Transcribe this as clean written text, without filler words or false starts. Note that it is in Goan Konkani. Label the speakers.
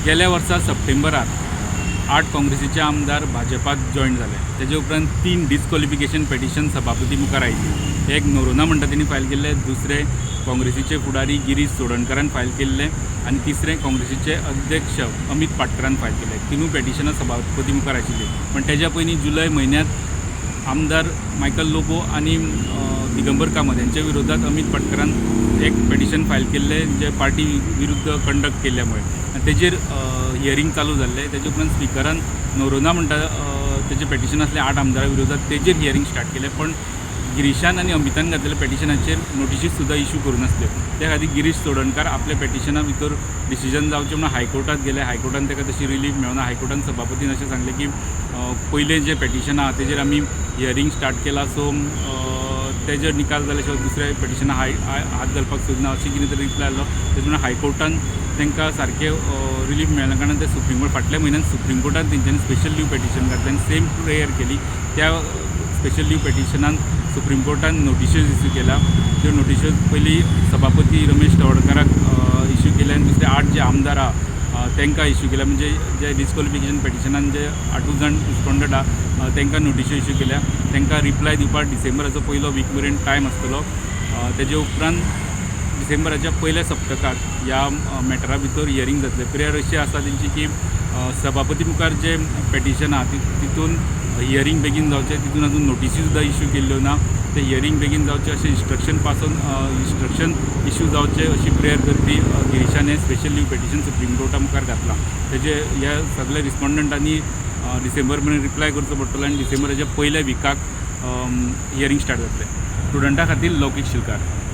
Speaker 1: गेल्या वर्सा सप्टेंबरात 8 काँग्रेसीचे आमदार भाजपात जॉयन जाले. तेजे उपरांत 3 डिस्क्वॉलिफिकेशन पेटिशन सभापती मुखार आयली. एक नोरोना म्हणटा तेणी फायल केल्ले, दुसरें काँग्रेसीचे फुडारी गिरीश चोडणकारान फायल केल्ले आनी तिसरें काँग्रेसीचे अध्यक्ष अमीत पाटकरान फायल केल्ले. तिनूय पेटिशनां सभापती मुखार आशिल्लीं. पण तेज्या पयलीं जुलय म्हयन्यांत आमदार मायकल लोबो आनी दिगंबर कामत यांच्या विरोधात अमीत पाटकरान एक पेटिशन फायल केल्लें, जे पार्टी विरुद्ध कंडक्ट केल्ल्या मुळे, आनी तेजेर हियरींग चालू जाल्लें. तेजे उपरांत स्पिकरान नोरोना म्हणटा तेजें पेटिशन आसलें 8 आमदारा विरोधात, तेजेर हियरींग स्टार्ट केलें. पण गिरीशान आनी अमितान घातलेल्या पेटिशनाचेर नोटिशी सुद्दां इशू करूं नासल्यो. त्या खातीर गिरीश चोडणकार आपल्या पेटिशना भितर डिसिजन जावचें म्हणून हायकोर्टात गेले. हायकोर्टान ताका तशी रिलीफ मेळना. हायकोर्टान सभापतीन अशें सांगलें की पयलें जें पेटिशन आहा तेजेर आमी हियरींग स्टार्ट केलां, सो तेजेर निकाल जाल्या शिवाय दुसऱ्या पेटिशना हात घालपाक सोदना, अशें कितें तरी रिप्लाय आयलो. तेज म्हणून हायकोर्टान तांकां सारकें रिलीफ मेळना, कारण ते सुप्रीम कोर्ट फाटल्या म्हयन्यान सुप्रीम कोर्टान तेंच्यांनी स्पेशल लीव पेटिशन घातलें आनी सेम प्रेयर केली. त्या स्पेशल लीव पेटिशनान सुप्रीम कोर्टान नोटिश्यो इश्यू केल्या. त्यो नोटिश्यो पयलीं सभापती रमेश तवडकाराक इश्यू केल्या आनी दुसरे 8 जे आमदार आहा तांकां इश्यू केल्या, म्हणजे जे डिस्क्वॉलिफिकेशन पेटिशनान जे 8 जाण रिस्पॉन्डंट आहा तांकां नोटिश्यो इश्यू केल्या. तांकां रिप्लाय दिवपाक डिसेंबराचो पयलो वीक मेरेन टायम आसतलो. तेजे उपरांत डिसेंबराच्या पयल्या सप्तकांत ह्या मॅटरा भितर हियरींग जातलें. प्रेयर अशी आसा तेंची की सभापती मुखार जे पेटिशन आहा तितून हियरींग बेगीन जावचें, तितून अजून नोटिसी सुद्दां इश्यू केल्ल्यो ना, ते हियरींग बेगीन जावचें अशें इन्स्ट्रक्शन पासून इन्स्ट्रक्शन इश्यू जावचें अशी प्रेयर करपी गिरीशान हें special leave petition supreme Carta मुखार घातलां. तेजे ह्या सगल्या रिस्पॉन्डंटांनी डिसेंबर मेरेन रिप्लाय करचो पडटलो आनी डिसेंबराच्या पयल्या विकाक हियरींग स्टार्ट जातलें. स्टुडंटा खातीर लौकीक शिलकार.